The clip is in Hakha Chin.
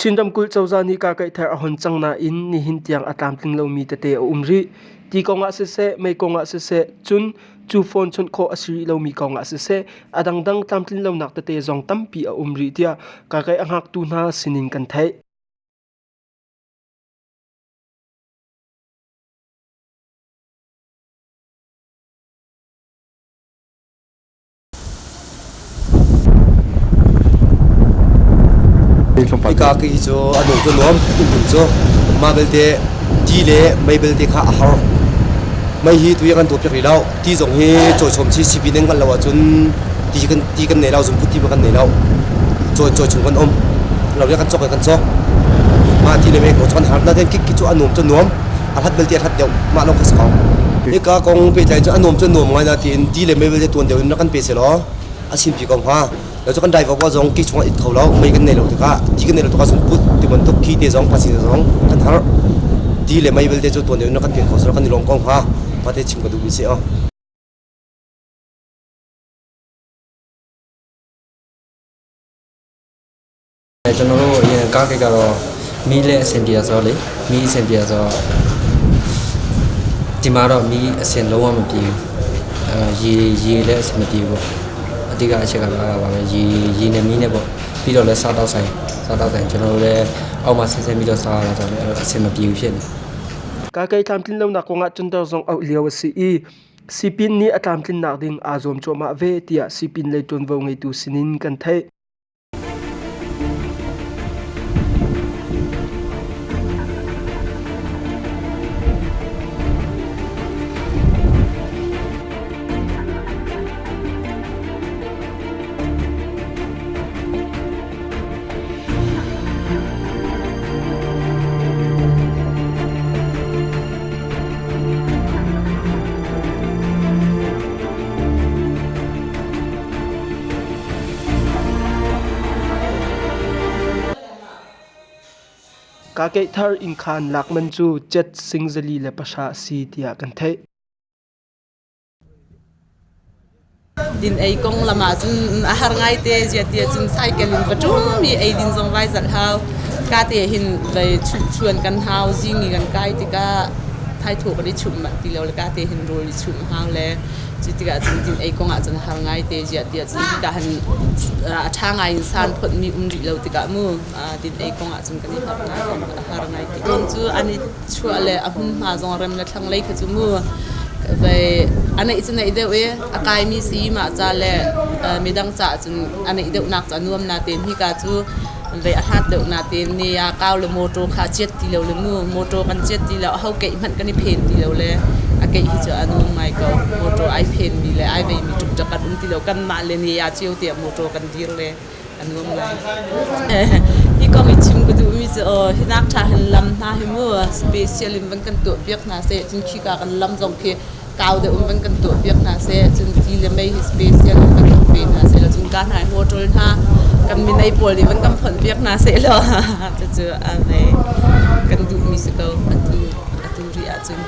Chin ramkulh cozah nih kahkaih thar a hon cang nain nihin tiang a tlamtling lomi tete a um rih. Ti kong ah siseh, mei kong ah siseh, cun cu phone chawnh khawh a si rih lomi kong ah siseh, a dangdang tlamtlin lonak tete zong tampi a um rih tiah kahkaih a hngaktu hna sinin kan theih. Hika khi cu a dawh cu nuam umhmun cu mah belte ti le mei belte kha a har. Mei hi tuhi kan tuahpiak rih lo. Ti zong hi cawichom si sipi nan hngalh lo ahcun ti kan ti kan nei lo zungput ti kan nei lo. Cawi cawi chung kan um. Lo kan cawk kan cawk. Mah ti le mei ko cu kan har. Nain kik cu a nuam cu nuam. A hlat belte a hlat deuh. Mah lawng kha si ko. Hika kong pehtlai cu a nuam cu nuam ngai na tiin ti le mei belte tuan deuh in rak kan pe selaw a sinpi ko hnga. Lo cu kan driver pa zong ki chungah it kho lo mei kan nei lo tikah ti kan nei lo tikah zungput ti bantuk khi te zong pasi zong kan har. Ti le mei belte cu tuan deuh in rak kan pe kho selaw kan i lawm ko hnga. Mah te chim ka duhmi si. ကျွန်တော်တို့အရင်ကားကိတ်ကတော့မီးလည်းအဆင်ပြေရဆိုတော့လေမီးအဆင်ပြေရဆိုတော့ဒီမှာတော့မီးအဆင်လုံးဝမပြေဘူးအဲရေရေလည်းအဆင်မပြေဘူးပေါ့အဓိကအချက်ကတော့အဲ့ဒါပါပဲရေရေနဲ့မီးနဲ့ပေါ့ပြီးတော့လည်းစားတော့ဆိုင်စားတော့ဆိုင်ကျွန်တော်တို့လည်းအောက်မှာဆင်းဆင်းပြီးတော့စားရတာဆိုတော့လည်းအဆင်မပြေဘူးဖြစ်နေ Kakei tlamtlin lonak kongah Cunter zong auh lio a si i sipin nih a tlamtlinnak ding aa zuam cuahmah ve tiah sipin lei ṭuanvo ngeitu sinin kan theih. Kakeih thar innkhaan lak man cu cet sing 400 a si tiah kan theih. Din ei konglam ahcun a har ngaite zia ti ahcun cycle in va ṭum i eidin zong vai zalh hau. Ka te hin vei chuan kan hau zing i kan kai tikah thaithawh kan i chumh manh ti lo le ka te hin rawl i chumh hau le cu tikah cun din ei kong ahcun a har ngaite ziah ti ahcun hika han a ṭha ngai in san phawtmi um rih lo tikah mu din ei kong ahcun kan i har ngai a har ngai ti. Cun cu an i chuah le a hmunhma zong rem le thlanglei kha cu mu vei a neih cu neih deuh i a kaimi si mah ca le midang caah cun a neih deuhnak cu a nuam natein hika cu vei a hlat deuh natein ne ah kau le motor kha a chiat ti lo le mu motor kan chiat ti lo aho keih hmanh kan i phen ti lo le a keih hi cu a nuam ngai ko motor ai phenmi le ai veimi ṭukṭak kan um ti lo kanmah le ne ah cio tiah motor kan dir le a nuam ngai. Hi kong i chim ka duhmi cu aw hi nak ṭha hin lam hna hi mu special in van kan tuah piak hna seh cun khika kan lam zong khi kau deuh in van kan tuah piak hna seh cun ti le mei hi special in van kan pe hna seh law cun ka hna hi hotel hna kan minei pawl nih van kan fonh piak hna seh law cucu a mei kan duhmi si ko atu atu rih ahcun.